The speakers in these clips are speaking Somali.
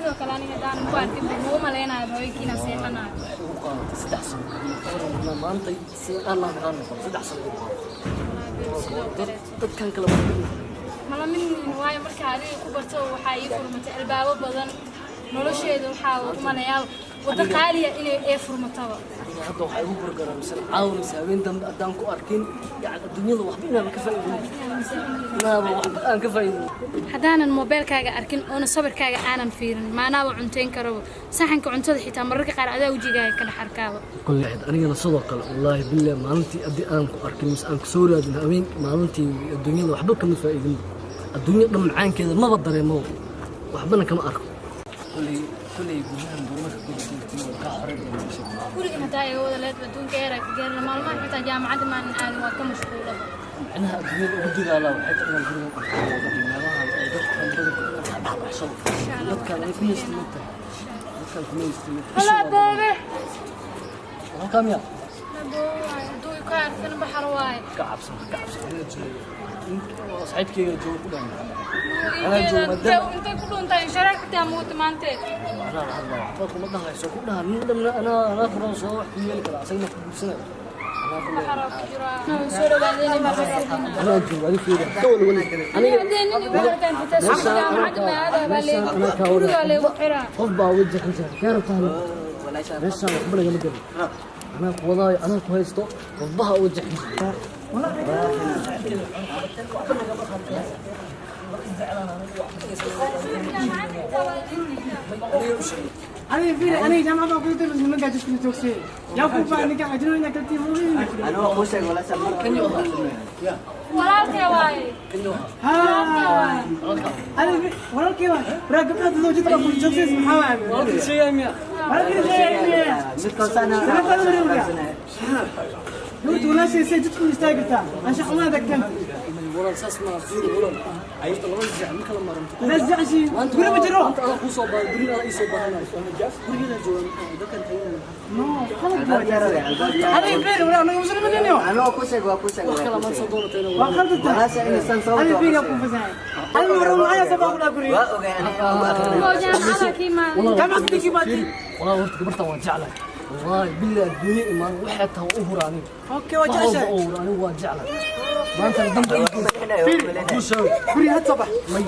Sidoo kale aniga haddaanan ku arkin ma u malaynayo haweenkii inaan seexanayo. Waxay ugu qaadatay 3 sano. Maanta sida aan aan noqon 3 sano igu qaadatay. Wallaahi babe, sidoo kaleeto. Dadkan kale waa mid. Mala midnin, waayo marka adiga ku barto waxaa ii furmatay albaabo badan. Nolosheeda waxaa u malayaa waddo qaaliya inay ee furmataba. Aniga hadda waxaa igu burgaraamsan caawa mise habeen dambe haddaan ku arkin, yani adduunyada waxba inaaba ka faa'iidin, inaaba waxba aan ka faa'iidin. Haddaanan moobeelkaaga arkin oona sawirkaaga aanan fiirin, maanaaba cuntayn karaba saxanka cuntada, xitaa mararka qaar adaa wejigaaga ka dhex arkaaba. Kulley anigana sidoo kale, wallaahi billahi, maalintii haddii aan ku arkin mise aan kusoo raadin habeen maalintii, adduunyada waxba kama faa'iidin, adduunya dhan macaankeeda maba dareemo, waxbana kama arko. Kulley guryahan duurmarka guriga kaa xoreyn doona. Gurigan hadaa iga wada leed adduunka eeraa ka gaarina. Maalmaha xitaa jaamacadda maanan aadin, waa ka mashquulaba. Micnaha adduunyada ugu dagaalaa waxay tahay inaan gurigan arko iyo meelahan ay dadkan badanka ka dhexbaxsado. Dadkan ay kuma istimid tahay, dadkan kuma istimid. Halaa boobe. Halkaa miya? Hadduu ka arkana baxar waaye. Ka cabsan, ka cabsan, anaa jooga, saaxiibkeyga jooga ku dhan, anaa jooga maadaama. Intay ku dhuuntahay shareer xitaa muuta maante. Anaa la hadlaa, waxba kuma dhahayso, ku dhaha nin dhamna anaa kuran soo wax ku yeeli karaa, asagna ku guursanayo, anaa ku leeyahay. Baxaraa ku jiraa, soo dhawaadeen. Anaa jooga, adi fiiri ka walwali aniga. Gurigaa leegu xiraa. Qof baa waji xunta kee rabtaa? Meeshaan waxba nagama gelin, anaa ku wadaayo, anaa ku haysto qofbaha waji xunta. Aniga fiiri, aniga jaamacadda ku dirto nimanka jidka joogsay yaa ku baa ninka ajnabiga ka tiimooyin. Walaalkee waaye. Ha, aniga walaalkii waa raa gabdhaha dadoo jidka ku joogsay, maxaa waaye? Walaalkii sheegaya miya? Walaalkii sheegay gabadha walaashay jidku istaagirtaa anshax xumaada keentay. Walaal, saas ma fiiri, walaal, horta labada jeex ma kala maranto. Las jecshi guri ma jiro. Maanta adaa kuu soo baahay, berina adaa ii soo baahanayo, gurigeeda joogan dadkan tagayna. No, qalad waay. Aniga fiiri, walaa anaga muslimiin Wax kala maad soo doonatayna. Waa khaldanta. Aniga fiiri ku fasahay, aniga waran macaya sabaa ku dhaa guriga. Oo jaamacada kii maadan. Jaamacadda kii baati. Walaal, horta gabartan waan jeclahay, wallaahi billahi, adduunye imaan waxay tahay u hura aniga. Okay, waa wax walba jeceshahay. Oo hura anigu waan jeclahay, maanta dambe ii geysa kuu sheego. Guriga had soo bax. May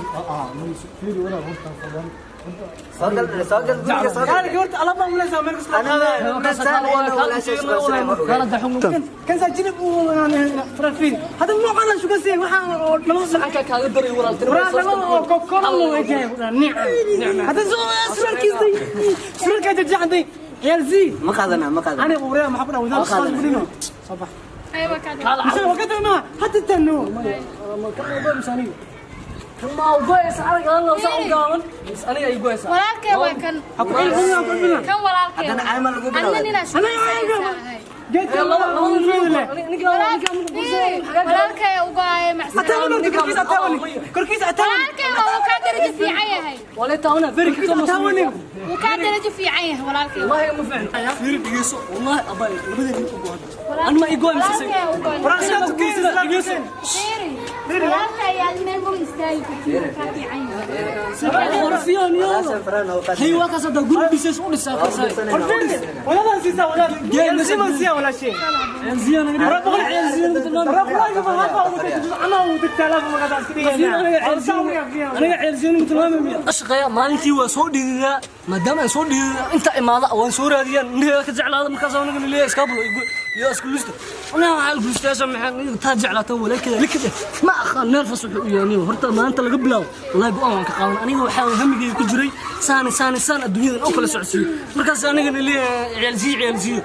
may, fiiri walaal, horta fadlan. Kaali gabarta alaab baa umulaysaa meel kasta. Kan saa jilib uu fiiri hadda noocan shuka siiyay waxaan oo lama Saxanka kaaga daray, walaal. Waraa lama oo kokoro loo eegay nicam hadda soo surarkiisa surarka jajacday ciyaal zii. Aniga ureya maxaa ku dhaw wadaad soo gudino soo bax. Aywa ka. Mise wakati ma hadda tano. Walaalkee waa kan. Ha ku cilmi ku cilmi. Kan walaalkee anna ninaa shaqaysanaysaa. Geedka laba laba Walaalkee ugaay. Ataawani korkiisa, ataawani korkiisa, ataawani. Walaalkee waa uu kaa darajo fiican yahay. Ataawani. Wuu kaa darajo fiican yahay walaalkee. Walaalkee ugaay. Waraa sidaa tukiisa. Fiiri, walaalkee ayaa meel maba istaagi kartid, wuu kaa fiican yahay. Waladan siisaa walaad siman siiyaa walaashay. Waraa boqol waraa quraanka ma hafa ugu tagto ama ugu tagtaa lafa magadaa iska dhigayna. Shaqeeya maalintii waa soo dhididaa, maadaama aan soo dhididaa inta imaada waan soo raadiyaan indhaheeda ka jeclaada, markaas aniga leeyahay iskaabulo iyo isku-lusta anaa waxaa guustayaasha maxaa taa jeclaata walaalkeeda likade ma aqaan nervous wuxuu u yahay. Horta maanta laga bilaabo wallahi go'aan waan ka qaadan. Aniga waxaa hamigeyga ku jiray saani saani saan adduunyadan oo kala socodsiiyo, markaas anigana leeyahay ciyaalsiyo ciyaalsiyo.